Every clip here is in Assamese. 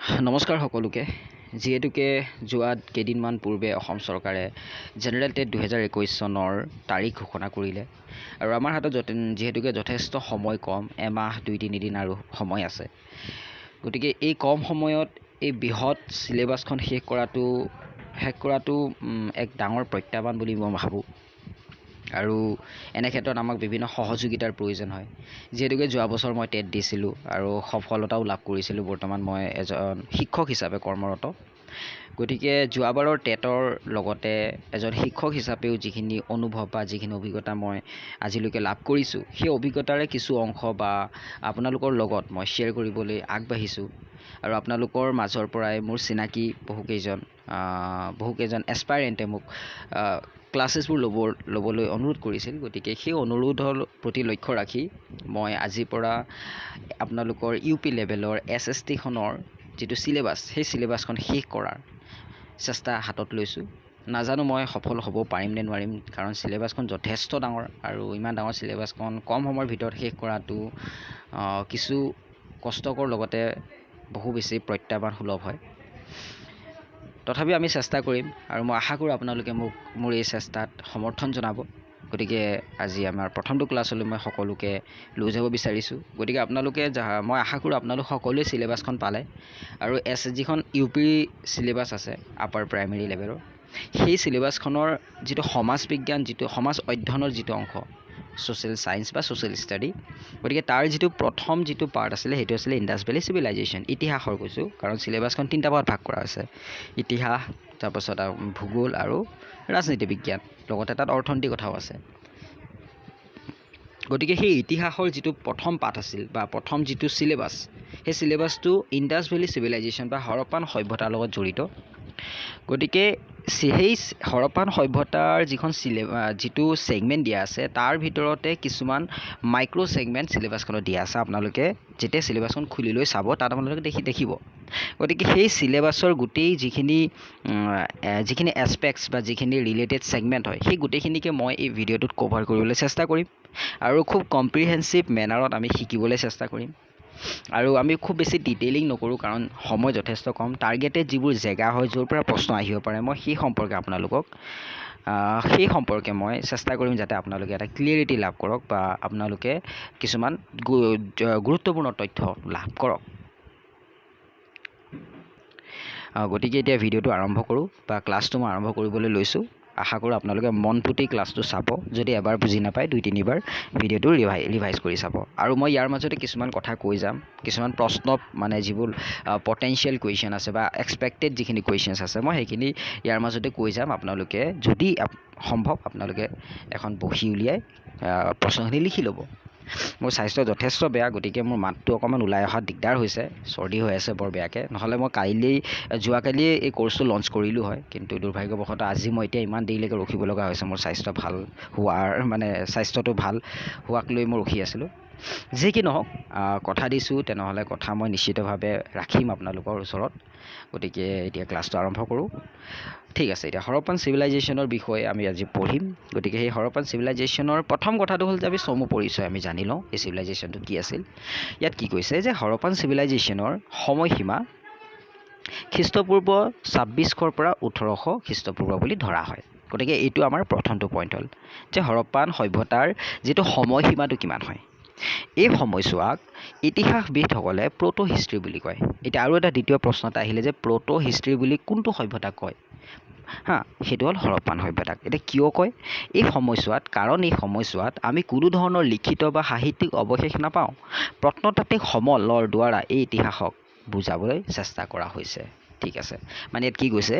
নমস্কাৰ সকলোকে। যিহেতুকে যোৱা কেইদিনমান পূৰ্বে অসম চৰকাৰে জেনেৰেল টেট 2021 চনৰ তাৰিখ ঘোষণা কৰিলে আৰু আমাৰ হাতত যিহেতুকে যথেষ্ট সময় কম, এমাহ 2-3 দিন আৰু সময় আছে। গতিকে এই কম সময়ত এই বৃহৎ চিলেবাছখন শেষ কৰাটো এক ডাঙৰ প্ৰত্যাহ্বান বুলি মই ভাবোঁ আৰু এনে ক্ষেত্ৰত আমাক বিভিন্ন সহযোগিতাৰ প্ৰয়োজন হয়। যিহেতুকে যোৱা বছৰ মই টেট দিছিলোঁ আৰু সফলতাও লাভ কৰিছিলোঁ, বৰ্তমান মই এজন শিক্ষক হিচাপে কৰ্মৰত। গতিকে যোৱাবাৰৰ টেটৰ লগতে এজন শিক্ষক হিচাপেও যিখিনি অনুভৱ বা যিখিনি অভিজ্ঞতা মই আজিলৈকে লাভ কৰিছোঁ, সেই অভিজ্ঞতাৰে কিছু অংশ বা আপোনালোকৰ লগত মই শ্বেয়াৰ কৰিবলৈ আগবাঢ়িছোঁ। আৰু আপোনালোকৰ মাজৰ পৰাই মোৰ চিনাকি বহুকেইজন এছপাইৰেণ্টে মোক ক্লাছেছবোৰ ল'বলৈ অনুৰোধ কৰিছিল। গতিকে সেই অনুৰোধৰ প্ৰতি লক্ষ্য ৰাখি মই আজিৰ পৰা আপোনালোকৰ ইউ পি লেভেলৰ এছএছটিখনৰ যিটো চিলেবাছ, সেই চিলেবাছখন শেষ কৰাৰ চেষ্টা হাতত লৈছোঁ। নাজানো মই সফল হ'ব পাৰিম নে নোৱাৰিম, কাৰণ চিলেবাছখন যথেষ্ট ডাঙৰ আৰু ইমান ডাঙৰ চিলেবাছখন কম সময়ৰ ভিতৰত শেষ কৰাটো কিছু কষ্টকৰ, লগতে বহু বেছি প্ৰত্যাহ্বান সুলভ হয়। তথাপিও আমি চেষ্টা কৰিম আৰু মই আশা কৰোঁ আপোনালোকে মোক মোৰ এই চেষ্টাত সমৰ্থন জনাব। গতিকে আজি আমাৰ প্ৰথমটো ক্লাছলৈ মই সকলোকে লৈ যাব বিচাৰিছোঁ। গতিকে আপোনালোকে, মই আশা কৰোঁ আপোনালোক সকলোৱে চিলেবাছখন পালে আৰু যিখন ইউ পি চিলেবাছ আছে আপাৰ প্ৰাইমেৰী লেভেলৰ, সেই চিলেবাছখনৰ যিটো সমাজ বিজ্ঞান, যিটো সমাজ অধ্যয়নৰ যিটো অংশ, ছ'চিয়েল ছায়েন্স বা ছ'চিয়েল ষ্টাডি, গতিকে তাৰ যিটো প্ৰথম যিটো পাৰ্ট আছিলে, সেইটো আছিলে ইণ্ডাছ ভেলী চিভিলাইজেশ্যন। ইতিহাসৰ কৈছোঁ, কাৰণ চিলেবাছখন তিনিটা ভাগত ভাগ কৰা হৈছে: ইতিহাস, তাৰপাছত ভূগোল আৰু ৰাজনীতি বিজ্ঞান, লগতে তাত অৰ্থনীতিৰ কথাও আছে। গতিকে সেই ইতিহাসৰ যিটো প্ৰথম পাঠ আছিল বা প্ৰথম যিটো চিলেবাছ, সেই চিলেবাছটো ইণ্ডাছ ভেলী চিভিলাইজেশ্যন বা হৰপ্পান সভ্যতাৰ লগত জড়িত। গতিকে সেই হৰপ্পান সভ্যতাৰ যিটো ছেগমেণ্ট দিয়া আছে, তাৰ ভিতৰতে কিছুমান মাইক্ৰ' ছেগমেণ্ট চিলেবাছখনত দিয়া আছে। আপোনালোকে যেতিয়া চিলেবাছখন খুলি লৈ চাব, তাত আপোনালোকে দেখিব। গতিকে সেই চিলেবাছৰ গোটেই যিখিনি যিখিনি এছপেক্টছ বা যিখিনি ৰিলেটেড ছেগমেণ্ট হয়, সেই গোটেইখিনিকে মই এই ভিডিঅ'টোত কভাৰ কৰিবলৈ চেষ্টা কৰিম আৰু খুব কম্প্ৰিহেনচিভ মেনাৰত আমি শিকিবলৈ চেষ্টা কৰিম। আৰু আমি খুব বেছি ডিটেইলিং নকৰোঁ, কাৰণ সময় যথেষ্ট কম। টাৰ্গেটেড যিবোৰ জেগা হয়, য'ৰ পৰা প্ৰশ্ন আহিব পাৰে, মই সেই সম্পৰ্কে মই চেষ্টা কৰিম যাতে আপোনালোকে এটা ক্লিয়েৰিটি লাভ কৰক বা আপোনালোকে কিছুমান গুৰুত্বপূৰ্ণ তথ্য লাভ কৰক। গতিকে এতিয়া ভিডিঅ'টো আৰম্ভ কৰোঁ বা ক্লাছটো মই আৰম্ভ কৰিবলৈ লৈছোঁ। আশা কৰোঁ আপোনালোকে মন পুতি ক্লাছটো চাব। যদি এবাৰ বুজি নাপায়, দুই তিনিবাৰ ভিডিঅ'টো ৰিভাইজ কৰি চাব। আৰু মই ইয়াৰ মাজতে কিছুমান কথা কৈ যাম, কিছুমান প্ৰশ্ন, মানে যিবোৰ পটেঞ্চিয়েল কুৱেশ্যন আছে বা এক্সপেক্টেড যিখিনি কুৱেশ্যনছ আছে, মই সেইখিনি ইয়াৰ মাজতে কৈ যাম। আপোনালোকে যদি সম্ভৱ, আপোনালোকে এখন বহী উলিয়াই প্ৰশ্নখিনি লিখি ল'ব। মোৰ স্বাস্থ্য যথেষ্ট বেয়া, গতিকে মোৰ মাতটো অকণমান ওলাই অহাত দিগদাৰ হৈছে, চৰ্দি হৈ আছে বৰ বেয়াকৈ। নহ'লে মই কাইলেই, যোৱাকালিয়ে এই কৰ্চটো লঞ্চ কৰিলোঁ হয়। কিন্তু দুৰ্ভাগ্যবশতঃ আজি মই এতিয়া ইমান দেৰিলৈকে ৰখিব লগা হৈছে। মোৰ স্বাস্থ্য ভাল হোৱাৰ, মানে স্বাস্থ্যটো ভাল হোৱাক লৈ মই ৰখি আছিলোঁ। যি কি নহওক, কথা দিছোঁ, তেনেহ'লে কথা মই নিশ্চিতভাৱে ৰাখিম আপোনালোকৰ ওচৰত। গতিকে এতিয়া ক্লাছটো আৰম্ভ কৰোঁ। ঠিক আছে, এতিয়া হৰপ্পান চিভিলাইজেশ্যনৰ বিষয়ে আমি আজি পঢ়িম। গতিকে সেই হৰপ্পান চিভিলাইজেশ্যনৰ প্ৰথম কথাটো হ'ল যে আমি চমু পৰিচয় আমি জানি লওঁ, এই চিভিলাইজেশ্যনটো কি আছিল। ইয়াত কি কৈছে যে হৰপ্পান চিভিলাইজেশ্যনৰ সময়সীমা খ্ৰীষ্টপূৰ্ব 2600ৰ পৰা 1800 খ্ৰীষ্টপূৰ্ব বুলি ধৰা হয়। গতিকে এইটো আমাৰ প্ৰথমটো পইণ্ট হ'ল যে হৰপ্পান সভ্যতাৰ যিটো সময়সীমাটো কিমান হয়। এই সময়ছোৱাক ইতিহাসবিদসকলে প্ৰ'ট' হিষ্ট্ৰী বুলি কয়। এতিয়া আৰু এটা দ্বিতীয় প্ৰশ্ন এটা আহিলে যে প্ৰ'ট' হিষ্ট্ৰী বুলি কোনটো সভ্যতাক কয়? হা, সেইটো হ'ল হৰপ্পান সভ্যতাক। এতিয়া কিয় কয় এই সময়ছোৱাত? কাৰণ এই সময়ছোৱাত আমি কোনো ধৰণৰ লিখিত বা সাহিত্যিক অৱশেষ নাপাওঁ। প্ৰত্নতাত্ত্বিক সমলৰ দ্বাৰা এই ইতিহাসক বুজাবলৈ চেষ্টা কৰা হৈছে। ঠিক আছে, মানে ইয়াত কি কৈছে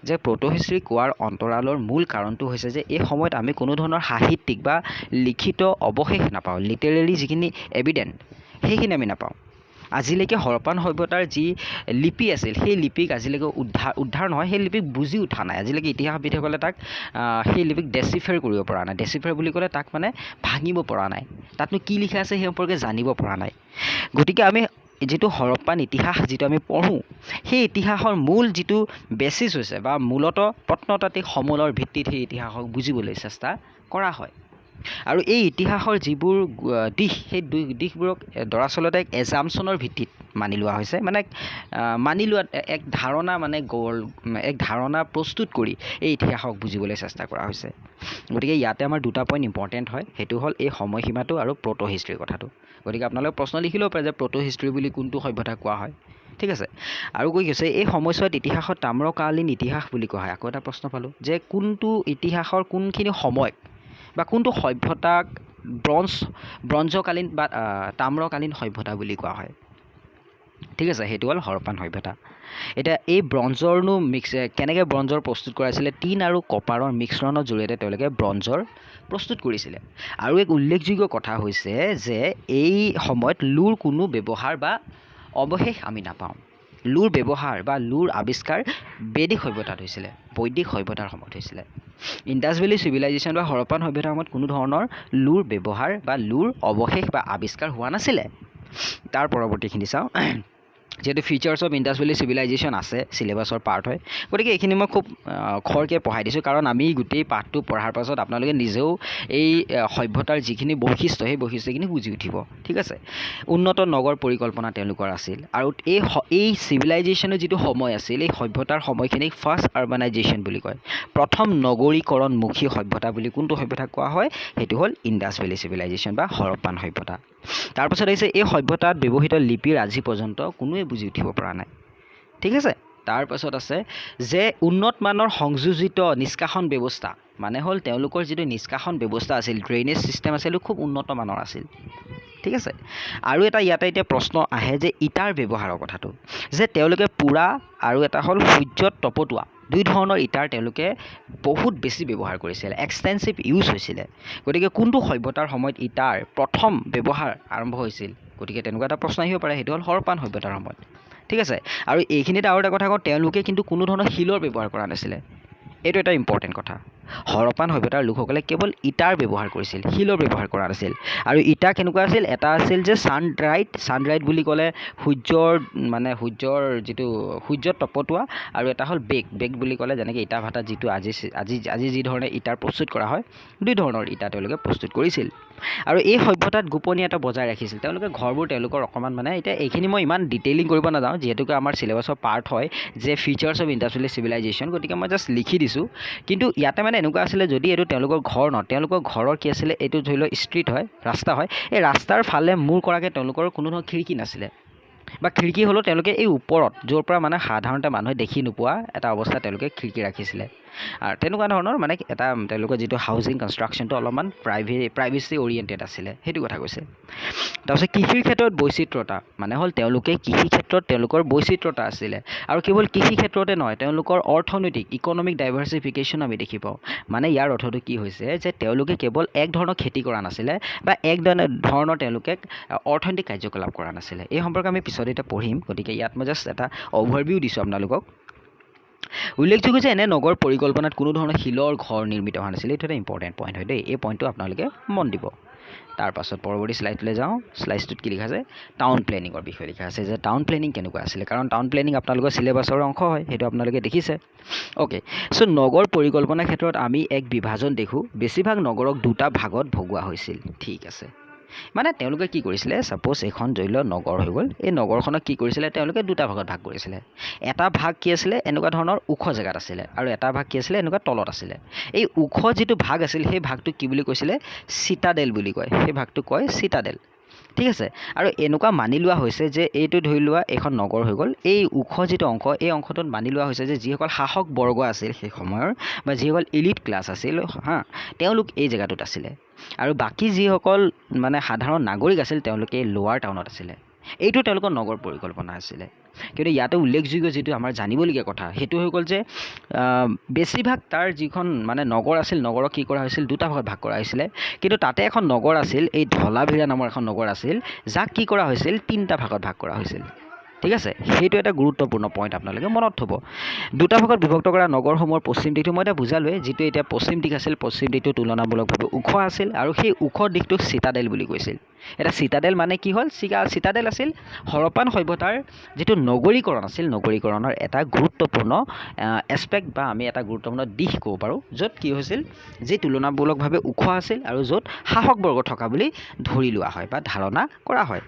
যে প্ৰ'ট' হিষ্ট্ৰী কোৱাৰ অন্তৰালৰ মূল কাৰণটো হৈছে যে এই সময়ত আমি কোনো ধৰণৰ সাহিত্যিক বা লিখিত অৱশেষ নাপাওঁ। লিটাৰেলি যিখিনি এভিডেণ্ট, সেইখিনি আমি নাপাওঁ। আজিলৈকে হৰপ্পান সভ্যতাৰ যি লিপি আছিল, সেই লিপিক আজিলৈকে উদ্ধাৰ উদ্ধাৰ নহয়, সেই লিপিক বুজি উঠা নাই। আজিলৈকে ইতিহাসবিদসকলে সেই লিপিক ডেচিফাৰ কৰিব পৰা নাই। ডেচিফাৰ বুলি ক'লে তাক মানে ভাঙিব পৰা নাই, তাতনো কি লিখা আছে সেই সম্পৰ্কে জানিব পৰা নাই। গতিকে আমি যিটো হৰপ্পান ইতিহাস যিটো আমি পঢ়োঁ, সেই ইতিহাসৰ মূল যিটো বেচিছ হৈছে বা মূলতঃ প্ৰত্নতাত্ত্বিক সমলৰ ভিত্তিত সেই ইতিহাসক বুজিবলৈ চেষ্টা কৰা হয়। আৰু এই ইতিহাসৰ যিবোৰ দিশ, সেই দিশবোৰক দৰাচলতে এক এজামশ্যনৰ ভিত্তিত মানি লোৱা হৈছে, মানে মানি লোৱাত এক ধাৰণা, মানে গ'ল এক ধাৰণা প্ৰস্তুত কৰি এই ইতিহাসক বুজিবলৈ চেষ্টা কৰা হৈছে। গতিকে ইয়াতে আমাৰ দুটা পইণ্ট ইম্পৰ্টেণ্ট হয়, সেইটো হ'ল এই সময়সীমাটো আৰু প্ৰট' হিষ্ট্ৰীৰ কথাটো। গতিকে আপোনালোকে প্ৰশ্ন লিখিলেও পাৰে যে প্ৰট' হিষ্ট্ৰী বুলি কোনটো সভ্যতা কোৱা হয়। ঠিক আছে, আৰু কৈ গৈছে এই সময়ছোৱাত ইতিহাসত তাম্ৰকালীন ইতিহাস বুলি কোৱা হয়। আকৌ এটা প্ৰশ্ন পালোঁ যে কোনটো ইতিহাসৰ কোনখিনি সময়ক বা কোনটো সভ্যতাক ব্ৰঞ্জকালীন বা তাম্ৰকালীন সভ্যতা বুলি কোৱা হয়। ঠিক আছে, সেইটো হ'ল হৰপ্পান সভ্যতা। এতিয়া এই ব্ৰঞ্জৰনো মিক্স কেনেকৈ ব্ৰঞ্জৰ প্ৰস্তুত কৰাইছিলে? টিন আৰু কপাৰৰ মিশ্ৰণৰ জৰিয়তে তেওঁলোকে ব্ৰঞ্জৰ প্ৰস্তুত কৰিছিলে। আৰু এক উল্লেখযোগ্য কথা হৈছে যে এই সময়ত লোৰ কোনো ব্যৱহাৰ বা অৱশেষ আমি নাপাওঁ। লোৰ ব্যৱহাৰ বা লোৰ আৱিষ্কাৰ বৈদিক সভ্যতাত হৈছিলে, বৈদিক সভ্যতাৰ সময়ত হৈছিলে। ইণ্ডাছ ভেলী চিভিলাইজেশ্যন বা হৰপ্পান সভ্যতাৰ সময়ত কোনো ধৰণৰ লোৰ ব্যৱহাৰ বা লোৰ অৱশেষ বা আৱিষ্কাৰ হোৱা নাছিলে। তাৰ পৰৱৰ্তীখিনি চাওঁ, যিহেতু features of Indus Valley Civilization আছে, চিলেবাছৰ পাৰ্ট হয়, গতিকে এইখিনি মই খুব খৰকৈ পঢ়াই দিছোঁ, কাৰণ আমি গোটেই পাঠটো পঢ়াৰ পাছত আপোনালোকে নিজেও এই সভ্যতাৰ যিখিনি বৈশিষ্ট্য, সেই বৈশিষ্ট্যখিনি বুজি উঠিব। ঠিক আছে, উন্নত নগৰ পৰিকল্পনা তেওঁলোকৰ আছিল। আৰু এই চিভিলাইজেশ্যনৰ যিটো সময় আছিল, এই সভ্যতাৰ সময়খিনিক ফাৰ্ষ্ট আৰবানাইজেশ্যন বুলি কয়। প্ৰথম নগৰীকৰণমুখী সভ্যতা বুলি কোনটো সভ্যতাক কোৱা হয়? সেইটো হ'ল ইণ্ডাছ ভেলী চিভিলাইজেশ্যন বা হৰপ্পান সভ্যতা। তাৰপাছত আহিছে এই সভ্যতাত ব্যৱহৃত লিপিৰ আজি পৰ্যন্ত কোনোৱে বুজি উঠিব পৰা নাই। ঠিক আছে, তাৰপাছত আছে যে উন্নত মানৰ সংযোজিত নিষ্কাশন ব্যৱস্থা, মানে হ'ল তেওঁলোকৰ যিটো নিষ্কাশন ব্যৱস্থা আছিল, ড্ৰেইনেজ ছিষ্টেম আছিল, খুব উন্নত মানৰ আছিল। ঠিক আছে, আৰু এটা ইয়াতে এতিয়া প্ৰশ্ন আহে যে ইটাৰ ব্যৱহাৰৰ কথাটো, যে তেওঁলোকে পোৰা আৰু এটা হ'ল সূৰ্যত তপতোৱা, দুই ধৰণৰ ইটাৰ তেওঁলোকে বহুত বেছি ব্যৱহাৰ কৰিছিলে, এক্সটেনচিভ ইউজ হৈছিলে। গতিকে কোনটো সভ্যতাৰ সময়ত ইটাৰ প্ৰথম ব্যৱহাৰ আৰম্ভ হৈছিল? গতিকে তেনেকুৱা এটা প্ৰশ্ন আহিব পাৰে, সেইটো হ'ল হৰপ্পান সভ্যতাৰ সময়ত। ঠিক আছে, আৰু এইখিনিতে আৰু এটা কথা কওঁ, তেওঁলোকে কিন্তু কোনো ধৰণৰ শিলৰ ব্যৱহাৰ কৰা নাছিলে। এইটো এটা ইম্পৰ্টেণ্ট কথা। হৰপ্পান সভ্যতাৰ লোকসকলে কেৱল ইটাৰ ব্যৱহাৰ কৰিছিল, শিলৰ ব্যৱহাৰ কৰা নাছিল। আৰু ইটা কেনেকুৱা আছিল? এটা আছিল যে ছানড্ৰাইড, ছানড্ৰাইড বুলি ক'লে সূৰ্যৰ, মানে সূৰ্যৰ যিটো সূৰ্যত তপতোৱা, আৰু এটা হ'ল বেক, বেক বুলি ক'লে যেনেকৈ ইটা ভাটাত যিটো আজি আজি আজি যি ধৰণে ইটাৰ প্ৰস্তুত কৰা হয়, দুই ধৰণৰ ইটা তেওঁলোকে প্ৰস্তুত কৰিছিল। আৰু এই সভ্যতাত গোপনীয়তা বজাই ৰাখিছিল তেওঁলোকে। ঘৰবোৰ তেওঁলোকৰ অকণমান, মানে এতিয়া এইখিনি মই ইমান ডিটেইলিং কৰিব নাযাওঁ, যিহেতুকে আমাৰ চিলেবাছৰ পাৰ্ট হয় যে features of Indus Valley Civilization, গতিকে মই জাষ্ট লিখি দিছোঁ। কিন্তু ইয়াতে মানে এনেকুৱা আছিলে, যদি এইটো তেওঁলোকৰ ঘৰ নহয়, তেওঁলোকৰ ঘৰৰ কি আছিলে, এইটো ধৰি লওক ষ্ট্ৰীট হয়, ৰাস্তা হয়, এই ৰাস্তাৰ ফালে মূৰ কৰাকৈ তেওঁলোকৰ কোনো ধৰণৰ খিৰিকী নাছিলে, বা খিৰিকী হ'লেও তেওঁলোকে এই ওপৰত য'ৰ পৰা মানে সাধাৰণতে মানুহে দেখি নোপোৱা এটা অৱস্থাত তেওঁলোকে খিৰিকী ৰাখিছিলে। আৰু তেনেকুৱা ধৰণৰ মানে এটা তেওঁলোকৰ যিটো হাউজিং কনষ্ট্ৰাকশ্যনটো অলপমান প্ৰাইভেচি অৰিয়েণ্টেড আছিলে, সেইটো কথা কৈছে। তাৰপিছত কৃষিৰ ক্ষেত্ৰত বৈচিত্ৰতা, মানে হ'ল তেওঁলোকে কৃষি ক্ষেত্ৰত তেওঁলোকৰ বৈচিত্ৰতা আছিলে। আৰু কেৱল কৃষি ক্ষেত্ৰতে নহয়, তেওঁলোকৰ অৰ্থনৈতিক ইকনমিক ডাইভাৰ্চিফিকেশ্যন আমি দেখি পাওঁ। মানে ইয়াৰ অৰ্থটো কি হৈছে যে তেওঁলোকে কেৱল এক ধৰণৰ খেতি কৰা নাছিলে বা এক ধৰণৰ তেওঁলোকে অৰ্থনৈতিক কাৰ্যকলাপ কৰা নাছিলে। এই সম্পৰ্কে আমি পিছত এতিয়া পঢ়িম, গতিকে ইয়াত মই জাষ্ট এটা অভাৰভিউ দিছোঁ আপোনালোকক। উল্লেখযোগ্য যে এনে নগৰ পৰিকল্পনাত কোনো ধৰণৰ শিলৰ ঘৰ নিৰ্মিত হোৱা নাছিলে। এইটো এটা ইম্পৰ্টেণ্ট পইণ্ট হয় দেই, এই পইণ্টটো আপোনালোকে মন দিব। তাৰপাছত পৰৱৰ্তী শ্লাইডটোলৈ যাওঁ। শ্লাইডটোত কি লিখা আছে? টাউন প্লেনিঙৰ বিষয়ে লিখা আছে, যে টাউন প্লেনিং কেনেকুৱা আছিলে, কাৰণ টাউন প্লেনিং আপোনালোকৰ চিলেবাছৰ অংশ হয়, সেইটো আপোনালোকে দেখিছে। অ'কে, চ' নগৰ পৰিকল্পনাৰ ক্ষেত্ৰত আমি এক বিভাজন দেখোঁ। বেছিভাগ নগৰক দুটা ভাগত ভগোৱা হৈছিল। ঠিক আছে, মানে তেওঁলোকে কি কৰিছিলে, ছাপ'জ এইখন ধৰি লওক নগৰ হৈ গ'ল, এই নগৰখনক কি কৰিছিলে তেওঁলোকে দুটা ভাগত ভাগ কৰিছিলে। এটা ভাগ কি আছিলে, এনেকুৱা ধৰণৰ ওখ জেগাত আছিলে, আৰু এটা ভাগ কি আছিলে, এনেকুৱা তলত আছিলে। এই ওখ যিটো ভাগ আছিল, সেই ভাগটোক কি বুলি কৈছিলে? চিটাডেল বুলি কয়, সেই ভাগটোক কয় চিটাডেল। ঠিক আছে, আৰু এনেকুৱা মানি লোৱা হৈছে যে এইটো ধৰি লোৱা এইখন নগৰ হৈ গ'ল, এই ওখ যিটো অংশ, এই অংশটোত মানি লোৱা হৈছে যে যিসকল শাসক বৰ্গ আছিল সেই সময়ৰ, বা যিসকল ইলিট ক্লাছ আছিল, হা, তেওঁলোক এই জেগাটোত আছিলে, আৰু বাকী যিসকল মানে সাধাৰণ নাগৰিক আছিল তেওঁলোকে লোৱাৰ টাউনত আছিলে। এইটো তেওঁলোকৰ নগৰ পৰিকল্পনা আছিলে। কিন্তু ইয়াতে উল্লেখযোগ্য যিটো আমাৰ জানিবলগীয়া কথা, সেইটো হৈ গ'ল যে বেছিভাগ তাৰ যিখন মানে নগৰ আছিল, নগৰক কি কৰা হৈছিল, দুটা ভাগত ভাগ কৰা হৈছিলে। কিন্তু তাতে এখন নগৰ আছিল, এই ধলাভিৰা নামৰ এখন নগৰ আছিল, যাক কি কৰা হৈছিল, তিনিটা ভাগত ভাগ কৰা হৈছিল। ঠিক আছে, সেইটো এটা গুৰুত্বপূৰ্ণ পইণ্ট, আপোনালোকে মনত থ'ব। দুটা ভাগত বিভক্ত কৰা নগৰসমূহৰ পশ্চিম দিশটো মই এতিয়া বুজালোৱে। যিটো এতিয়া পশ্চিম দিশ আছিল, পশ্চিম দিশটো তুলনামূলকভাৱে ওখ আছিল আৰু সেই ওখ দিশটোক চিটাডেল বুলি কৈছিল। এতিয়া চিটাডেল মানে কি হ'ল? চিটাডেল আছিল হৰপ্পান সভ্যতাৰ যিটো নগৰীকৰণ আছিল, নগৰীকৰণৰ এটা গুৰুত্বপূৰ্ণ এছপেক্ট বা আমি এটা গুৰুত্বপূৰ্ণ দিশ ক'ব পাৰোঁ, য'ত কি হৈছিল, যি তুলনামূলকভাৱে ওখ আছিল আৰু য'ত শাসকবৰ্গ থকা বুলি ধৰি লোৱা হয় বা ধাৰণা কৰা হয়।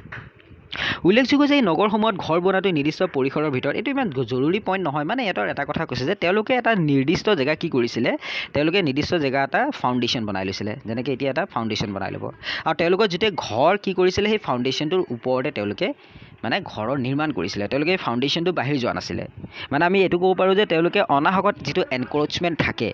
উল্লেখযোগ্য যে এই নগৰসমূহত ঘৰ বনোৱাটো নিৰ্দিষ্ট পৰিসৰৰ ভিতৰত, এইটো ইমান জৰুৰী পইণ্ট নহয়, মানে ইহঁতৰ এটা কথা কৈছে যে তেওঁলোকে এটা নিৰ্দিষ্ট জেগা কি কৰিছিলে, তেওঁলোকে নিৰ্দিষ্ট জেগা এটা ফাউণ্ডেশ্যন বনাই লৈছিলে, যেনেকৈ এতিয়া এটা ফাউণ্ডেশ্যন বনাই ল'ব, আৰু তেওঁলোকৰ যেতিয়া ঘৰ কি কৰিছিলে, সেই ফাউণ্ডেশ্যনটোৰ ওপৰতে তেওঁলোকে মানে ঘৰৰ নিৰ্মাণ কৰিছিলে। তেওঁলোকে এই ফাউণ্ডেশ্যনটো বাহিৰ যোৱা নাছিলে। মানে আমি এইটো ক'ব পাৰোঁ যে তেওঁলোকে অনাহকত যিটো এনক্ৰ'চমেণ্ট থাকে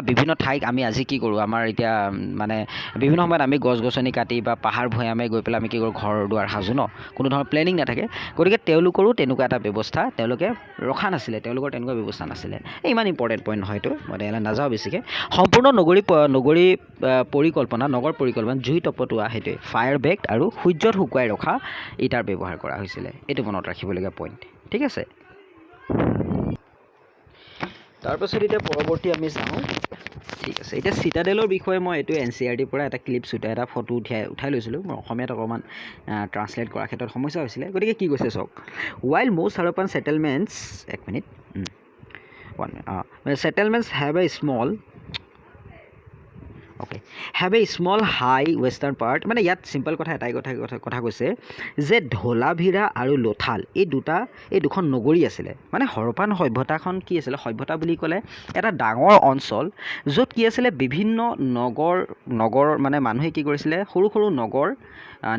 বিভিন্ন ঠাইক, আমি আজি কি কৰোঁ, আমাৰ এতিয়া মানে বিভিন্ন সময়ত আমি গছ গছনি কাটি বা পাহাৰ ভৈয়ামে গৈ পেলাই আমি কি কৰোঁ, ঘৰ দুৱাৰ সাজোঁ ন, কোনো ধৰণৰ প্লেনিং নাথাকে। গতিকে তেওঁলোকৰো তেনেকুৱা এটা ব্যৱস্থা তেওঁলোকে ৰখা নাছিলে, তেওঁলোকৰ তেনেকুৱা ব্যৱস্থা নাছিলে। এই ইমান ইম্পৰ্টেণ্ট পইণ্ট নহয় এইটো, মই ইয়ালৈ নাযাওঁ বেছিকৈ। সম্পূৰ্ণ নগৰী পৰিকল্পনা, নগৰ পৰিকল্পনা, জুই তপতোৱা, সেইটোৱে ফায়াৰ বেকড আৰু সূৰ্যত শুকুৱাই ৰখা ইটাৰ ব্যৱহাৰ কৰা হৈছিলে। এইটো মনত ৰাখিবলগীয়া পইণ্ট। ঠিক আছে, তাৰপাছত এতিয়া পৰৱৰ্তী আমি যাওঁ। ঠিক আছে, এতিয়া চিটাডেলৰ বিষয়ে মই এইটো এনচিইআৰটিৰ পৰা এটা ক্লিপছ উঠাই, এটা ফটো উঠাই লৈছিলোঁ। মোৰ অসমীয়াত অকণমান ট্ৰান্সলেট কৰাৰ ক্ষেত্ৰত সমস্যা হৈছিলে। গতিকে কি কৈছে চাওক, ৱাইল মষ্ট হাৰপ্পান ছেটেলমেণ্টছ, এক minute, one minute, settlements have a small, okay, have a small high western part. মানে ইয়াত চিম্পল কথা এটাই কথা কৈছে যে ধোলাভিৰা আৰু লোথাল এই দুখন নগৰী আছিলে। মানে হৰপ্পান সভ্যতাখন কি আছিলে, সভ্যতা বুলি ক'লে এটা ডাঙৰ অঞ্চল য'ত কি আছিলে, বিভিন্ন নগৰ মানে মানুহে কি কৰিছিলে, সৰু সৰু নগৰ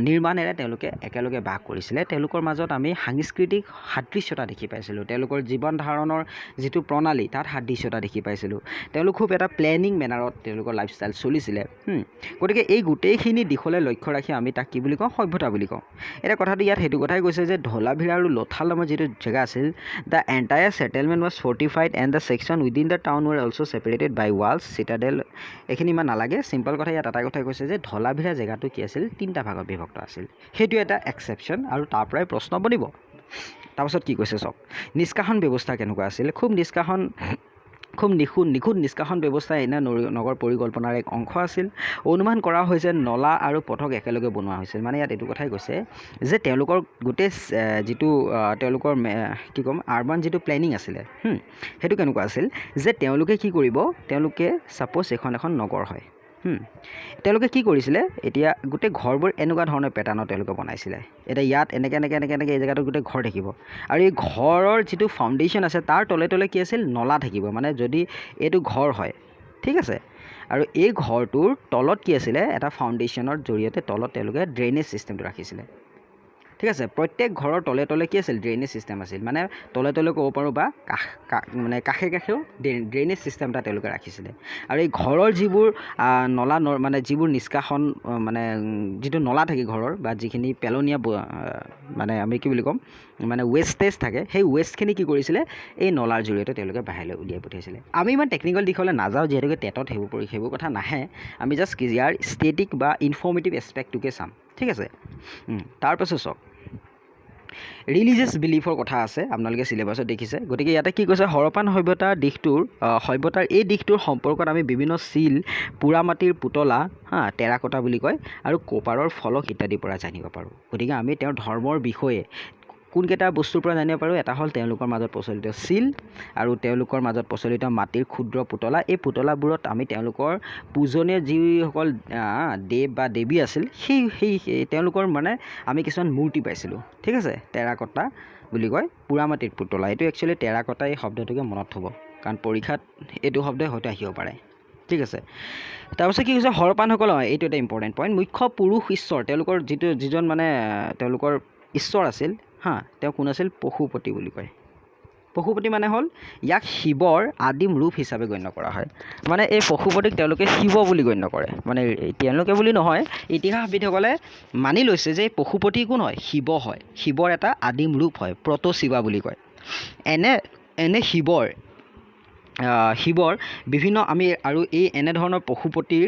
নিৰ্মাণেৰে তেওঁলোকে একেলগে বাস কৰিছিলে। তেওঁলোকৰ মাজত আমি সাংস্কৃতিক সাদৃশ্যতা দেখি পাইছিলোঁ, তেওঁলোকৰ জীৱন ধাৰণৰ যিটো প্ৰণালী তাত সাদৃশ্যতা দেখি পাইছিলোঁ। তেওঁলোক খুব এটা প্লেনিং মেনাৰত তেওঁলোকৰ লাইফষ্টাইল চলিছিলে। গতিকে এই গোটেইখিনি দিশলৈ লক্ষ্য ৰাখি আমি তাক কি বুলি কওঁ, সভ্যতা বুলি কওঁ। এতিয়া কথাটো ইয়াত সেইটো কথাই কৈছে যে ধোলাভিৰা আৰু লোথাল নামৰ যিটো জেগা আছিল, the entire settlement was fortified and the section within the town were also separated by walls. Citadel এইখিনি ইমান নালাগে, চিম্পল কথা ইয়াত এটা কথাই কৈছে যে ধোলাভিৰা জেগাটো কি আছিল, তিনিটা ভাগত বিভক্ত আছিল। সেইটো এটা এক্সেপশ্যন আৰু তাৰ পৰাই প্ৰশ্ন বনিব। তাৰপাছত কি কৈছে চাওক, নিষ্কাশন ব্যৱস্থা কেনেকুৱা আছিল। খুব নিখুঁত নিষ্কাশন ব্যৱস্থা এনে নগৰ পৰিকল্পনাৰ এক অংশ আছিল। অনুমান কৰা হৈছে নলা আৰু পথক একেলগে বনোৱা হৈছিল। মানে ইয়াত এইটো কথাই কৈছে যে তেওঁলোকৰ গোটেই যিটো তেওঁলোকৰ কি ক'ম, আৰবান যিটো প্লেনিং আছিলে, সেইটো কেনেকুৱা আছিল যে তেওঁলোকে কি কৰিব, তেওঁলোকে ছাপ'জ এইখন এখন নগৰ হয়, তেওঁলোকে কি কৰিছিলে, এতিয়া গোটেই ঘৰবোৰ এনেকুৱা ধৰণৰ পেটাৰ্ণত তেওঁলোকে বনাইছিলে। এতিয়া ইয়াত এনেকৈ এনেকৈ এনেকৈ এনেকৈ এই জেগাটোত গোটেই ঘৰ থাকিব আৰু এই ঘৰৰ যিটো ফাউণ্ডেশ্যন আছে তাৰ তলে তলে কি আছিল, নলা থাকিব। মানে যদি এইটো ঘৰ হয়, ঠিক আছে, আৰু এই ঘৰটোৰ তলত কি আছিলে, এটা ফাউণ্ডেশ্যনৰ জৰিয়তে তলত তেওঁলোকে ড্ৰেইনেজ ছিষ্টেমটো ৰাখিছিলে। ঠিক আছে, প্ৰত্যেক ঘৰৰ তলে তলে কি আছিল, ড্ৰেইনেজ ছিষ্টেম আছিল। মানে তলে তলে ক'ব পাৰোঁ বা কাষ মানে কাষে কাষেও ড্ৰেইনেজ ছিষ্টেম এটা তেওঁলোকে ৰাখিছিলে। আৰু এই ঘৰৰ যিবোৰ নলা, মানে যিবোৰ নিষ্কাশন, মানে যিটো নলা থাকে ঘৰৰ বা যিখিনি পেলনীয়া মানে আমি কি বুলি ক'ম, মানে ৱেষ্টেজ থাকে, সেই ৱেষ্টখিনি কি কৰিছিলে, এই নলাৰ জৰিয়তে তেওঁলোকে বাহিৰলৈ উলিয়াই পঠিয়াইছিলে। আমি ইমান টেকনিকেল দিশলৈ নাযাওঁ, যিহেতুকে টেটত সেইবোৰ কথা নাহে। আমি জাষ্ট ইয়াৰ ষ্টেটিক বা ইনফৰ্মেটিভ এছপেক্টটোকে চাম। ঠিক আছে, তাৰপাছত চাওক ৰিলিজিয়াছ বিলিফৰ কথা আছে, আপোনালোকে চিলেবাছত দেখিছে। গতিকে ইয়াতে কি কৈছে, হৰপ্পান সভ্যতাৰ দিশটোৰ সভ্যতাৰ এই দিশটোৰ সম্পৰ্কত আমি বিভিন্ন চিল, পোৰা মাটিৰ পুতলা, টেৰাকটা বুলি কয়, আৰু কপাৰৰ ফলক ইত্যাদিৰ পৰা জানিব পাৰোঁ। গতিকে আমি তেওঁৰ ধৰ্মৰ বিষয়ে কোনকেইটা বস্তুৰ পৰা জানিব পাৰোঁ, এটা হ'ল তেওঁলোকৰ মাজত প্ৰচলিত চিল আৰু তেওঁলোকৰ মাজত প্ৰচলিত মাটিৰ ক্ষুদ্ৰ পুতলা। এই পুতলাবোৰত আমি তেওঁলোকৰ পূজনীয় যিসকল দেৱ বা দেৱী আছিল, সেই সেই তেওঁলোকৰ মানে আমি কিছুমান মূৰ্তি পাইছিলোঁ। ঠিক আছে, টেৰাকটা বুলি কয়, পোৰা মাটিৰ পুতলা। এইটো একচুৱেলি টেৰাকটা এই শব্দটোকে মনত থ'ব, কাৰণ পৰীক্ষাত এইটো শব্দই হয়তো আহিব পাৰে। ঠিক আছে, তাৰপিছত কি কৈছে, হৰপ্পানসকল, এইটো এটা ইম্পৰ্টেণ্ট পইণ্ট, মুখ্য পুৰুষ ঈশ্বৰ, তেওঁলোকৰ যিজন মানে তেওঁলোকৰ ঈশ্বৰ আছিল, তেওঁ কোন আছিল, পশুপতি বুলি কয়। পশুপতি মানে হ'ল ইয়াক শিৱৰ আদিম ৰূপ হিচাপে গণ্য কৰা হয়। মানে এই পশুপতিক তেওঁলোকে শিৱ বুলি গণ্য কৰে। মানে তেওঁলোকে বুলি নহয়, ইতিহাসবিদসকলে মানি লৈছে যে পশুপতি কোন হয়, শিৱ হয়, শিৱৰ এটা আদিম ৰূপ হয়, প্ৰট' শিৱা বুলি কয়। এনে শিৱৰ বিভিন্ন আমি আৰু এই এনেধৰণৰ পশুপতিৰ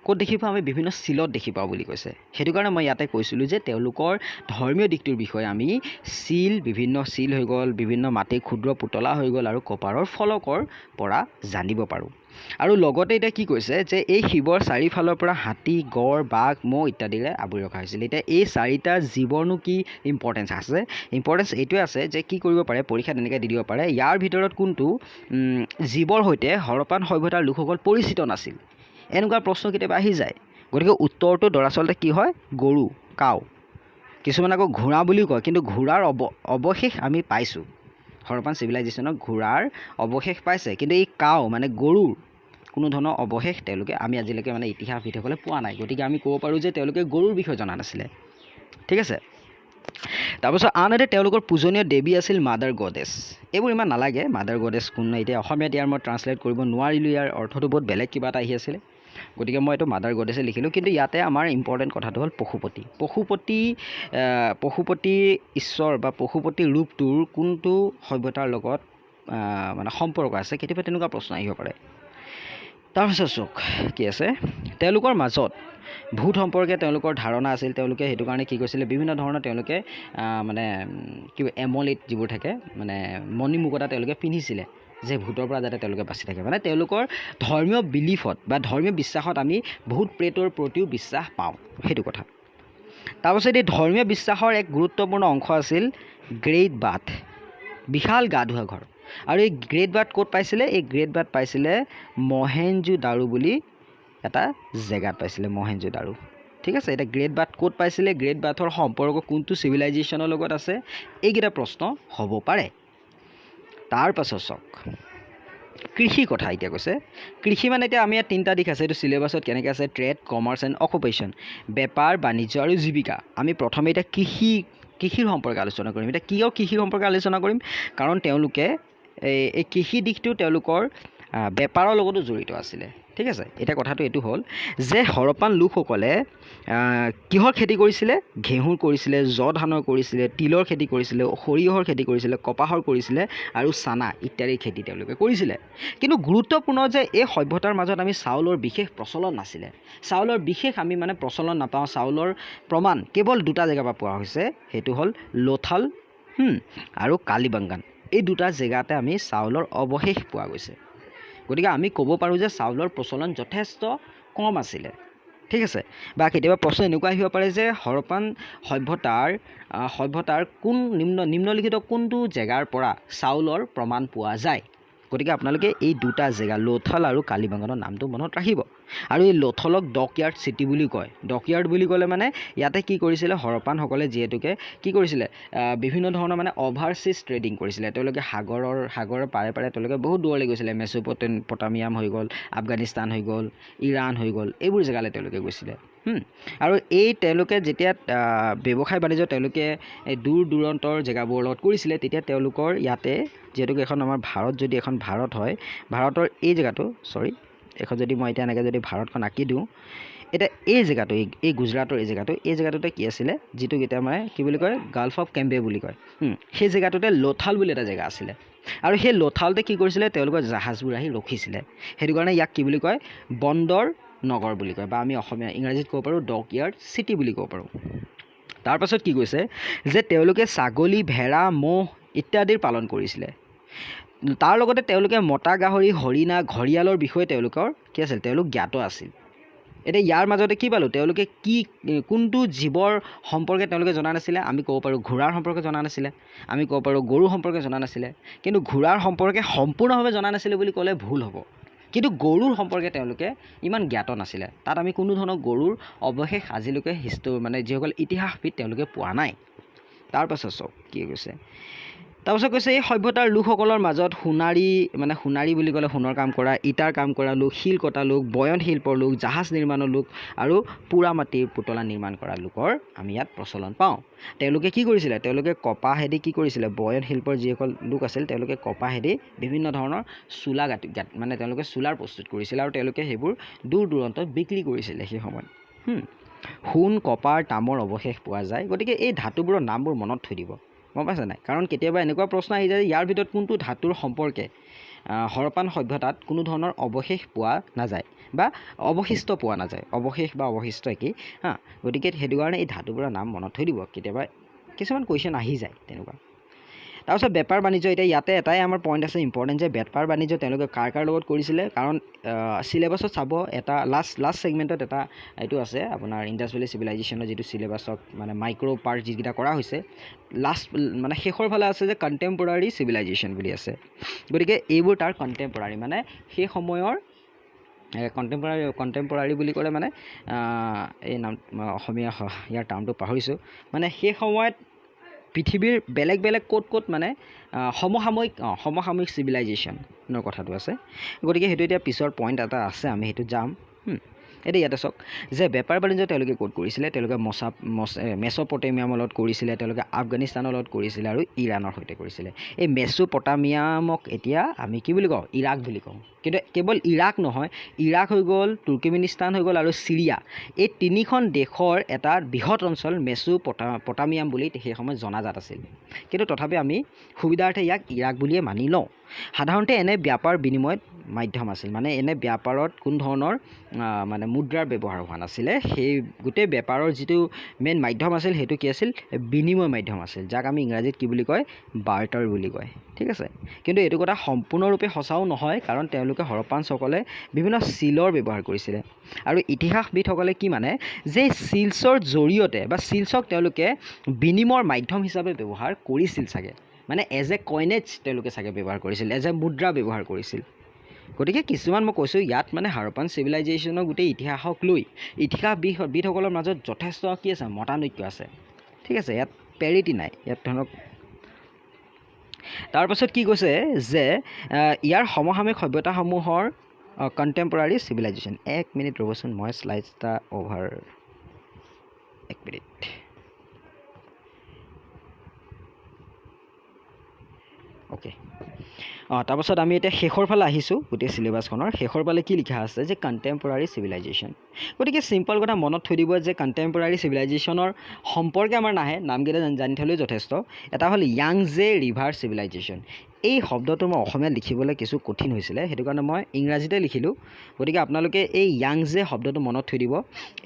ক'ত দেখি পাওঁ আমি? বিভিন্ন চিলত দেখি পাওঁ বুলি কৈছে। সেইটো কাৰণে মই ইয়াতে কৈছিলোঁ যে তেওঁলোকৰ ধৰ্মীয় দিশটোৰ বিষয়ে আমি চিল, বিভিন্ন চিল হৈ গ'ল, বিভিন্ন মাটিৰ ক্ষুদ্ৰ পুতলা হৈ গ'ল আৰু কপাৰৰ ফলকৰ পৰা জানিব পাৰোঁ। আৰু লগতে এতিয়া কি কৈছে যে এই শিৱৰ চাৰিওফালৰ পৰা হাতী, গঁড়, বাঘ, ম'হ ইত্যাদিৰে আৱৰি ৰখা হৈছিল। এতিয়া এই চাৰিটা জীৱৰনো কি ইম্পৰ্টেঞ্চ আছে? ইম্পৰ্টেঞ্চ এইটোৱে আছে যে কি কৰিব পাৰে, পৰীক্ষাত এনেকৈ দি দিব পাৰে, ইয়াৰ ভিতৰত কোনটো জীৱৰ সৈতে হৰপ্পান সভ্যতাৰ লোকসকল পৰিচিত নাছিল, এনেকুৱা প্ৰশ্ন কেতিয়াবা আহি যায়। গতিকে উত্তৰটো দৰাচলতে কি হয়? গৰু, কাউ। কিছুমান আকৌ ঘোঁৰা বুলিও কয়, কিন্তু ঘোঁৰাৰ অৱশেষ আমি পাইছোঁ, হৰপ্পান চিভিলাইজেশ্যনৰ ঘোঁৰাৰ অৱশেষ পাইছে, কিন্তু এই কাউ মানে গৰুৰ কোনো ধৰণৰ অৱশেষ তেওঁলোকে আমি আজিলৈকে মানে ইতিহাসবিদসকলে পোৱা নাই। গতিকে আমি ক'ব পাৰোঁ যে তেওঁলোকে গৰুৰ বিষয়ে জনা নাছিলে। ঠিক আছে। তাৰপিছত আনহাতে তেওঁলোকৰ পূজনীয় দেৱী আছিল মাদাৰ গডেছ। এইবোৰ ইমান নালাগে, মাদাৰ গডেছ কোন, এতিয়া অসমীয়াত ইয়াৰ মই ট্ৰান্সলেট কৰিব নোৱাৰিলোঁ, ইয়াৰ অৰ্থটো বহুত বেলেগ কিবা এটা আহি আছিলে, গতিকে মই এইটো মাদাৰ গডেছে লিখিলোঁ। কিন্তু ইয়াতে আমাৰ ইম্পৰ্টেণ্ট কথাটো হ'ল পশুপতি। পশুপতি ঈশ্বৰ বা পশুপতি ৰূপটোৰ কোনটো সভ্যতাৰ লগত মানে সম্পৰ্ক আছে, কেতিয়াবা তেনেকুৱা প্ৰশ্ন আহিব পাৰে। তাৰপিছত চাওক কি আছে, তেওঁলোকৰ মাজত ভূত সম্পৰ্কে তেওঁলোকৰ ধাৰণা আছিল। তেওঁলোকে সেইটো কাৰণে কি কৰিছিলে, বিভিন্ন ধৰণৰ তেওঁলোকে মানে কি এমলিট যিবোৰ থাকে, মানে মণিমুকুতা তেওঁলোকে পিন্ধিছিলে, যে ভূতৰ পৰা যাতে তেওঁলোকে বাচি থাকে। মানে তেওঁলোকৰ ধৰ্মীয় বিলিফত বা ধৰ্মীয় বিশ্বাসত আমি ভূত প্ৰেতৰ প্ৰতিও বিশ্বাস পাওঁ, সেইটো কথা। তাৰপাছত এই ধৰ্মীয় বিশ্বাসৰ এক গুৰুত্বপূৰ্ণ অংশ আছিল গ্ৰেট বাথ, বিশাল গা ধোৱা ঘৰ। আৰু এই গ্ৰেট বাথ ক'ত পাইছিলে? এই গ্ৰেট বাথ পাইছিলে মহেঞ্জোদাৰো বুলি এটা জেগাত পাইছিলে, মহেঞ্জোদাৰো। ঠিক আছে। এতিয়া গ্ৰেট বাথ ক'ত পাইছিলে, গ্ৰেট বাথৰ সম্পৰ্ক কোনটো চিভিলাইজেশ্যনৰ লগত আছে, এইকেইটা প্ৰশ্ন হ'ব পাৰে। তাৰপাছত চাওক কৃষি কথা এতিয়া কৈছে। কৃষি মানে এতিয়া আমি ইয়াত তিনিটা দিশ আছে, এইটো চিলেবাছত কেনেকৈ আছে, ট্ৰেড, কমাৰ্চ এণ্ড অকুপেশ্যন, বেপাৰ, বাণিজ্য আৰু জীৱিকা। আমি প্ৰথমে এতিয়া কৃষিৰ সম্পৰ্কে আলোচনা কৰিম। এতিয়া কিয় কৃষিৰ সম্পৰ্কে আলোচনা কৰিম? কাৰণ তেওঁলোকে এই কৃষি দিশটো তেওঁলোকৰ বেপাৰৰ লগতো জড়িত আছিলে। ঠিক আছে। এতিয়া কথাটো এইটো হ'ল যে হৰপ্পান লোকসকলে কিহৰ খেতি কৰিছিলে? ঘেঁহুৰ কৰিছিলে, জ ধানৰ কৰিছিলে, তিলৰ খেতি কৰিছিলে, সৰিয়হৰ খেতি কৰিছিলে, কপাহৰ কৰিছিলে আৰু চানা ইত্যাদিৰ খেতি তেওঁলোকে কৰিছিলে। কিন্তু গুৰুত্বপূৰ্ণ যে এই সভ্যতাৰ মাজত আমি চাউলৰ বিশেষ প্ৰচলন নাছিলে, চাউলৰ বিশেষ আমি মানে প্ৰচলন নাপাওঁ। চাউলৰ প্ৰমাণ কেৱল দুটা জেগাৰ পৰা পোৱা হৈছে, সেইটো হ'ল লোথাল আৰু কালিবাংগান। এই দুটা জেগাতে আমি চাউলৰ অৱশেষ পোৱা গৈছে। গতিকে আমি ক'ব পাৰোঁ যে চাউলৰ প্ৰচলন যথেষ্ট কম আছিলে। ঠিক আছে। বা কেতিয়াবা প্ৰশ্ন এনেকুৱা আহিব পাৰে যে হৰপ্পান সভ্যতাৰ কোন নিম্নলিখিত কোনটো জেগাৰ পৰা চাউলৰ প্ৰমাণ পোৱা যায়? গতিকে আপোনালোকে এই দুটা জেগা লোথাল আৰু কালিবাংগানৰ নামটো মনত ৰাখিব। আৰু এই লোথালক ডকয়াৰ্ড চিটি বুলি কয়। ডকয়াৰ্ড বুলি ক'লে মানে ইয়াতে কি কৰিছিলে হৰপ্পানসকলে, যিহেতুকে কি কৰিছিলে বিভিন্ন ধৰণৰ মানে অভাৰচিজ ট্ৰেডিং কৰিছিলে। তেওঁলোকে সাগৰৰ পাৰে পাৰে তেওঁলোকে বহুত দূৰলৈ গৈছিলে, মেচোপটামিয়াম হৈ গ'ল, আফগানিস্তান হৈ গ'ল, ইৰাণ হৈ গ'ল, এইবোৰ জেগালৈ তেওঁলোকে গৈছিলে। আৰু এই তেওঁলোকে যেতিয়া ব্যৱসায় বাণিজ্য তেওঁলোকে এই দূৰ দূৰন্তৰ জেগাবোৰৰ লগত কৰিছিলে, তেতিয়া তেওঁলোকৰ ইয়াতে যিহেতুকে এখন আমাৰ ভাৰত, যদি এখন ভাৰত হয়, ভাৰতৰ এই জেগাটো, চৰি, এখন যদি মই এতিয়া এনেকৈ যদি ভাৰতখন আঁকি দিওঁ, এতিয়া এই জেগাটো, এই গুজৰাটৰ এই জেগাটো, এই জেগাটোতে কি আছিলে, যিটো এতিয়া মানে কি বুলি কয়, গাল্ফ অফ কেম্বে বুলি কয়, সেই জেগাটোতে লোথাল বুলি এটা জেগা আছিলে। আৰু সেই লোথালতে কি কৰিছিলে, তেওঁলোকৰ জাহাজবোৰ আহি ৰখিছিলে। সেইটো কাৰণে ইয়াক কি বুলি কয়, বন্দৰ নগৰ বুলি কয়, বা আমি অসমীয়া ইংৰাজীত ক'ব পাৰোঁ ডকয়াৰ্ড চিটি বুলি ক'ব পাৰোঁ। তাৰপাছত কি কৈছে যে তেওঁলোকে ছাগলী, ভেড়া, ম'হ ইত্যাদিৰ পালন কৰিছিলে। তাৰ লগতে তেওঁলোকে মতা গাহৰি, হৰিণা, ঘৰিয়ালৰ বিষয়ে তেওঁলোকৰ কি আছিল, তেওঁলোক জ্ঞাত আছিল। এতিয়া ইয়াৰ মাজতে কি পালোঁ, তেওঁলোকে কি কোনটো জীৱৰ সম্পৰ্কে তেওঁলোকে জনা নাছিলে, আমি ক'ব পাৰোঁ ঘোঁৰাৰ সম্পৰ্কে জনা নাছিলে, আমি ক'ব পাৰোঁ গৰুৰ সম্পৰ্কে জনা নাছিলে। কিন্তু ঘোঁৰাৰ সম্পৰ্কে সম্পূৰ্ণভাৱে জনা নাছিলে বুলি ক'লে ভুল হ'ব, কিন্তু গৰুৰ সম্পৰ্কে তেওঁলোকে ইমান জ্ঞাত নাছিলে। তাত আমি কোনো ধৰণৰ গৰুৰ অৱশেষ আজিলৈকে মানে যিসকল ইতিহাসবিদ তেওঁলোকে পোৱা নাই। তাৰপাছত চাওক কি কৈছে, তাৰপাছত কৈছে এই সভ্যতাৰ লোকসকলৰ মাজত সোণাৰী, মানে সোণাৰী বুলি ক'লে সোণৰ কাম কৰা, ইটাৰ কাম কৰা লোক, শিল কটা লোক, বয়ন শিল্পৰ লোক, জাহাজ নিৰ্মাণৰ লোক আৰু পোৰা মাটিৰ পুতলা নিৰ্মাণ কৰা লোকৰ আমি ইয়াত প্ৰচলন পাওঁ। তেওঁলোকে কি কৰিছিলে, তেওঁলোকে কপাহেদি কি কৰিছিলে, বয়ন শিল্পৰ যিসকল লোক আছিল তেওঁলোকে কপাহেদি বিভিন্ন ধৰণৰ চোলা গাঁতি মানে তেওঁলোকে চোলাৰ প্ৰস্তুত কৰিছিলে আৰু তেওঁলোকে সেইবোৰ দূৰ দূৰণিত বিক্ৰী কৰিছিলে সেই সময়ত। সোণ, কপাৰ, তামৰ অৱশেষ পোৱা যায়। গতিকে এই ধাতুবোৰৰ নামবোৰ মনত থৈ দিব, গম পাইছে নাই? কাৰণ কেতিয়াবা এনেকুৱা প্ৰশ্ন আহি যায় ইয়াৰ ভিতৰত কোনটো ধাতুৰ সম্পৰ্কে হৰপ্পান সভ্যতাত কোনো ধৰণৰ অৱশেষ পোৱা নাযায় বা অৱশিষ্ট পোৱা নাযায়। অৱশেষ বা অৱশিষ্ট একেই। হা, গতিকে সেইটো কাৰণে এই ধাতুবোৰৰ নাম মনত থৈ দিব, কেতিয়াবা কিছুমান কুৱেশ্যন আহি যায় তেনেকুৱা। তাৰপিছত বেপাৰ বাণিজ্য, এতিয়া ইয়াতে এটাই আমাৰ পইণ্ট আছে ইম্পৰ্টেণ্ট, যে বেপাৰ বাণিজ্য তেওঁলোকে কাৰ কাৰ লগত কৰিছিলে, কাৰণ চিলেবাছত চাব এটা লাষ্ট লাষ্ট ছেগমেণ্টত এটা এইটো আছে আপোনাৰ ইণ্ডাছ ভেলী চিভিলাইজেশ্যনৰ যিটো চিলেবাছত মানে মাইক্ৰ' পাৰ্ট যিকেইটা কৰা হৈছে, লাষ্ট মানে শেষৰ ফালে আছে যে কণ্টেম্পৰাৰী চিভিলাইজেশ্যন বুলি আছে। গতিকে এইবোৰ তাৰ কণ্টেম্পৰাৰী, মানে সেই সময়ৰ কণ্টেম্পৰাৰী বুলি ক'লে মানে এই নাম অসমীয়া ইয়াৰ টাৰ্মটো পাহৰিছোঁ, মানে সেই সময়ত পৃথিৱীৰ বেলেগ বেলেগ ক'ত ক'ত মানে সমসাময়িক চিভিলাইজেশ্যনৰ কথাটো আছে। গতিকে সেইটো এতিয়া পিছৰ পইণ্ট এটা আছে, আমি সেইটো যাম। এতিয়া ইয়াতে চাওক যে বেপাৰ বাণিজ্য তেওঁলোকে ক'ত কৰিছিলে, তেওঁলোকে মেছ'পটেমিয়ামৰ লগত কৰিছিলে, তেওঁলোকে আফগানিস্তানৰ লগত কৰিছিলে আৰু ইৰাণৰ সৈতে কৰিছিলে। এই মেছ'পটামিয়ামক এতিয়া আমি কি বুলি কওঁ, ইৰাক বুলি কওঁ। কিন্তু কেৱল ইৰাক নহয়, ইৰাক হৈ গ'ল, তুৰ্কমেনিস্তান হৈ গ'ল আৰু চিৰিয়া, এই তিনিখন দেশৰ এটা বৃহৎ অঞ্চল মেছ'পটামিয়াম বুলি সেই সময়ত জনাজাত আছিল। কিন্তু তথাপি আমি সুবিধাৰ্থে ইয়াক ইৰাক বুলিয়ে মানি লওঁ। সাধাৰণতে এনে ব্যাপাৰ বিনিময়ত মাধ্যম আছিল, মানে এনে ব্যাপাৰত কোনো ধৰণৰ মানে মুদ্ৰাৰ ব্যৱহাৰ হোৱা নাছিলে। সেই গোটেই বেপাৰৰ যিটো মেইন মাধ্যম আছিল সেইটো কি আছিল, বিনিময় মাধ্যম আছিল, যাক আমি ইংৰাজীত কি বুলি কয়, বাৰ্টাৰ বুলি কয়। ঠিক আছে, কিন্তু এইটো কথা সম্পূৰ্ণৰূপে সঁচাও নহয়, কাৰণ তেওঁলোকে হৰপ্পানসকলে বিভিন্ন চিলৰ ব্যৱহাৰ কৰিছিলে আৰু ইতিহাসবিদসকলে কি মানে যে চিলছৰ জৰিয়তে বা চিলছক তেওঁলোকে বিনিময়ৰ মাধ্যম হিচাপে ব্যৱহাৰ কৰিছিল চাগে, মানে এজ এ কইনেজ তেওঁলোকে চাগে ব্যৱহাৰ কৰিছিল, এজ এ মুদ্ৰা ব্যৱহাৰ কৰিছিল। গতিকে কিছুমান মই কৈছোঁ ইয়াত মানে হাৰপ্পান চিভিলাইজেশ্যনৰ গোটেই ইতিহাসক লৈ ইতিহাসবিদসকলৰ মাজত যথেষ্ট কি আছে, মতানৈক্য আছে। ঠিক আছে, ইয়াত পেৰিটি নাই, ইয়াত ধৰক। তাৰপাছত কি কৈছে যে ইয়াৰ সমসাময়িক সভ্যতাসমূহৰ কণ্টেম্পৰাৰী চিভিলাইজেশ্যন। এক মিনিট ৰ'বচোন, মই শ্লাইডছ এটা অভাৰ, এক মিনিট। অ'কে, তাৰপাছত আমি এতিয়া শেষৰ ফালে আহিছোঁ, গোটেই চিলেবাছখনৰ শেষৰ ফালে কি লিখা আছে যে কণ্টেম্পৰাৰী চিভিলাইজেশ্যন। গতিকে চিম্পল কথা মনত থৈ দিব যে কণ্টেম্পৰাৰী চিভিলাইজেশ্যনৰ সম্পৰ্কে আমাৰ নাহে, নামকেইটা জানি থ'লেও যথেষ্ট। এটা হ'ল য়াংজে ৰিভাৰ চিভিলাইজেশ্যন। এই শব্দটো মই অসমীয়াত লিখিবলৈ কিছু কঠিন হৈছিলে, সেইটো কাৰণে মই ইংৰাজীতে লিখিলোঁ। গতিকে আপোনালোকে এই য়াংজে শব্দটো মনত থৈ দিব।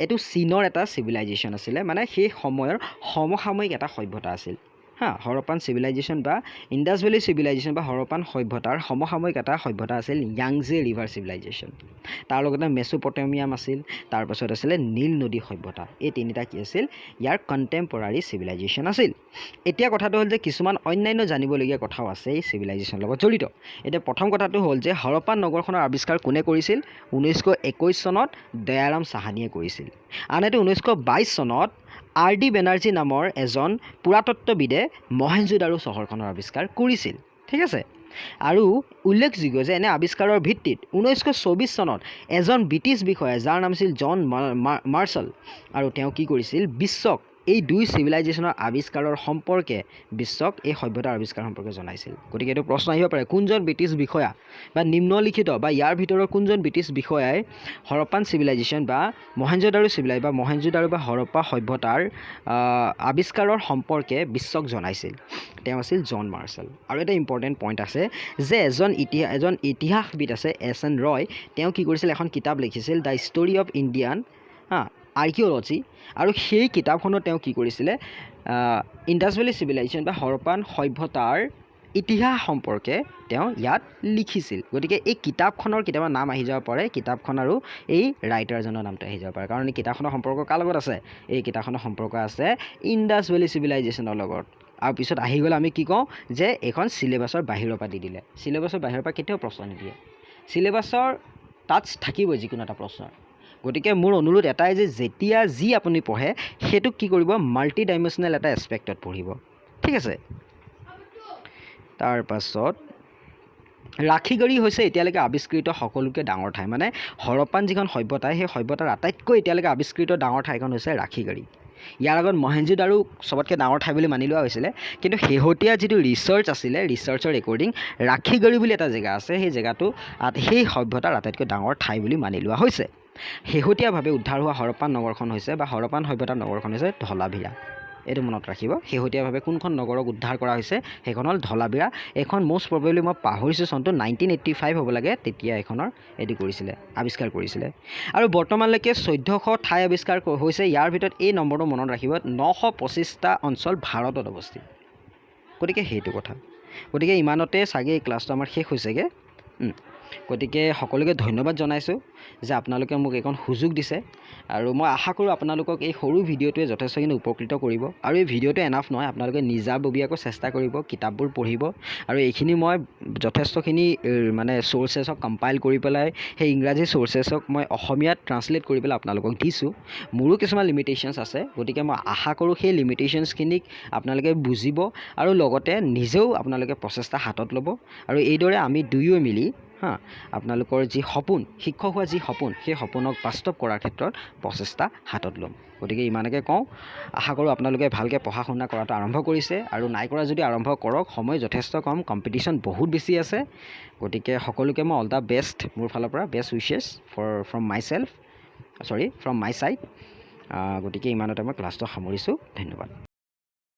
এইটো চীনৰ এটা চিভিলাইজেশ্যন আছিলে, মানে সেই সময়ৰ সমসাময়িক এটা সভ্যতা আছিল। হা, হৰপ্পান চিভিলাইজেশ্যন বা ইণ্ডাছ ভেলী চিভিলাইজেশ্যন বা হৰপ্পান সভ্যতাৰ সমসাময়িক এটা সভ্যতা আছিল য়াংজে ৰিভাৰ চিভিলাইজেশ্যন। তাৰ লগতে মেছোপটেমিয়াম আছিল, তাৰপাছত আছিলে নীল নদী সভ্যতা। এই তিনিটা কি আছিল, ইয়াৰ কণ্টেম্পৰাৰী চিভিলাইজেশ্যন আছিল। এতিয়া কথাটো হ'ল যে কিছুমান অন্যান্য জানিবলগীয়া কথাও আছে এই চিভিলাইজেশ্যনৰ লগত জড়িত। এতিয়া প্ৰথম কথাটো হ'ল যে হৰপ্পান নগৰখনৰ আৱিষ্কাৰ কোনে কৰিছিল, 1921 চনত দয়াৰাম চাহানীয়ে কৰিছিল। আনহাতে 1922 চনত আৰ ডি বেনাৰ্জী নামৰ এজন পুৰাতত্ত্ববিদে মহেঞ্জোদাৰো চহৰখনৰ আৱিষ্কাৰ কৰিছিল। ঠিক আছে, আৰু উল্লেখযোগ্য যে এনে আৱিষ্কাৰৰ ভিত্তিত 1924 চনত এজন ব্ৰিটিছ বিষয়া যাৰ নাম আছিল জন মাৰ্চল, আৰু তেওঁ কি কৰিছিল, বিশ্বক এই দুই চিভিলাইজেশ্যনৰ আৱিষ্কাৰৰ সম্পৰ্কে, বিশ্বক এই সভ্যতাৰ আৱিষ্কাৰ সম্পৰ্কে জনাইছিল। গতিকে এইটো প্ৰশ্ন আহিব পাৰে, কোনজন ব্ৰিটিছ বিষয়া বা নিম্নলিখিত বা ইয়াৰ ভিতৰৰ কোনজন ব্ৰিটিছ বিষয়াই হৰপ্পান চিভিলাইজেশ্যন বা মহেঞ্জোদাৰো চিভিলাই বা মহেঞ্জোদাৰো বা হৰপ্পা সভ্যতাৰ আৱিষ্কাৰৰ সম্পৰ্কে বিশ্বক জনাইছিল, তেওঁ আছিল জন মাৰ্চল। আৰু এটা ইম্পৰ্টেণ্ট পইণ্ট আছে যে এজন ইতিহাসবিদ আছে এছ এন ৰয়, তেওঁ কি কৰিছিল, এখন কিতাপ লিখিছিল the story of Indian archaeology, আৰু সেই কিতাপখনত তেওঁ কি কৰিছিলে, ইণ্ডাছ ভেলী চিভিলাইজেশ্যন বা হৰপ্পান সভ্যতাৰ ইতিহাস সম্পৰ্কে তেওঁ ইয়াত লিখিছিল। গতিকে এই কিতাপখনৰ কেতিয়াবা নাম আহি যাব পাৰে, কিতাপখন আৰু এই ৰাইটাৰজনৰ নামটো আহি যাব পাৰে, কাৰণ এই কিতাপখনৰ সম্পৰ্ক কাৰ লগত আছে, এই কিতাপখনৰ সম্পৰ্ক আছে ইণ্ডাছ ভেলী চিভিলাইজেশ্যনৰ লগত। আৰু পিছত আহি গ'লে আমি কি কওঁ যে এইখন চিলেবাছৰ বাহিৰৰ পৰা দি দিলে, চিলেবাছৰ বাহিৰৰ পৰা কেতিয়াও প্ৰশ্ন নিদিয়ে, চিলেবাছৰ টাচ থাকিবই যিকোনো এটা প্ৰশ্নৰ। গতিকে মোৰ অনুৰোধ এটাই যে যেতিয়া যি আপুনি পঢ়ে সেইটোক কি কৰিব, মাল্টি ডাইমেনশ্যনেল এটা এছপেক্টত পঢ়িব। ঠিক আছে, তাৰপাছত ৰাখীগড়ী হৈছে এতিয়ালৈকে আৱিষ্কৃত সকলোতকৈ ডাঙৰ ঠাই, মানে হৰপ্পান যিখন সভ্যতা সেই সভ্যতাৰ আটাইতকৈ এতিয়ালৈকে আৱিষ্কৃত ডাঙৰ ঠাইখন হৈছে ৰাখীগড়ী। ইয়াৰ আগত মহেঞ্জোদাৰো চবতকৈ ডাঙৰ ঠাই বুলি মানি লোৱা হৈছিলে, কিন্তু শেহতীয়া যিটো ৰিচাৰ্চ আছিলে, ৰিচাৰ্চৰ ৰেকৰ্ডিং, ৰাখীগড়ী বুলি এটা জেগা আছে, সেই জেগাটো সেই সভ্যতাৰ আটাইতকৈ ডাঙৰ ঠাই বুলি মানি লোৱা হৈছে। শেহতীয়াভাৱে উদ্ধাৰ হোৱা হৰপ্পান নগৰখন হৈছে বা হৰপ্পান সভ্যতাৰ নগৰখন হৈছে ধলাভিৰা। এইটো মনত ৰাখিব। শেহতীয়াভাৱে কোনখন নগৰক উদ্ধাৰ কৰা হৈছে? সেইখন হ'ল ধলাবিৰা। এইখন মষ্ট প্ৰবেবলি, মই পাহৰিছোঁ চনটো, 1985 হ'ব লাগে, তেতিয়া এইখনৰ এইটো কৰিছিলে, আৱিষ্কাৰ কৰিছিলে। আৰু বৰ্তমানলৈকে 1400 ঠাই আৱিষ্কাৰ হৈছে। ইয়াৰ ভিতৰত এই নম্বৰটো মনত ৰাখিব, 925টা অঞ্চল ভাৰতত অৱস্থিত। গতিকে সেইটো কথা। গতিকে ইমানতে চাগে এই ক্লাছটো আমাৰ শেষ হৈছেগৈ। গতিকে সকলোকে ধন্যবাদ জনাইছোঁ যে আপোনালোকে মোক এইকণ সুযোগ দিছে আৰু মই আশা কৰোঁ আপোনালোকক এই সৰু ভিডিঅ'টোৱে যথেষ্টখিনি উপকৃত কৰিব। আৰু এই ভিডিঅ'টো এনাফ নহয়, আপোনালোকে নিজাববীয়াকৈ চেষ্টা কৰিব, কিতাপবোৰ পঢ়িব। আৰু এইখিনি মই যথেষ্টখিনি মানে চ'ৰ্চেছক কম্পাইল কৰি পেলাই, সেই ইংৰাজী চ'ৰ্চেছক মই অসমীয়াত ট্ৰান্সলেট কৰি পেলাই আপোনালোকক দিছোঁ। মোৰো কিছুমান লিমিটেশ্যনছ আছে। গতিকে মই আশা কৰোঁ সেই লিমিটেশ্যনছখিনিক আপোনালোকে বুজিব আৰু লগতে নিজেও আপোনালোকে প্ৰচেষ্টা হাতত ল'ব। আৰু এইদৰে আমি দুয়ো মিলি আপোনালোকৰ যি সপোন, শিক্ষক হোৱা যি সপোন, সেই সপোনক বাস্তৱ কৰাৰ ক্ষেত্ৰত প্ৰচেষ্টা হাতত ল'ম। গতিকে ইমানকে কওঁ। আশা কৰোঁ আপোনালোকে ভালকৈ পঢ়া শুনা কৰাটো আৰম্ভ কৰিছে আৰু নাই কৰা যদি আৰম্ভ কৰক। সময় যথেষ্ট কম, কম্পিটিশ্যন বহুত বেছি আছে। গতিকে সকলোকে মই অল the best মোৰ ফালৰ পৰা, best wishes for from myself, sorry, from my side. গতিকে ইমানতে মই ক্লাছটো সামৰিছোঁ। ধন্যবাদ।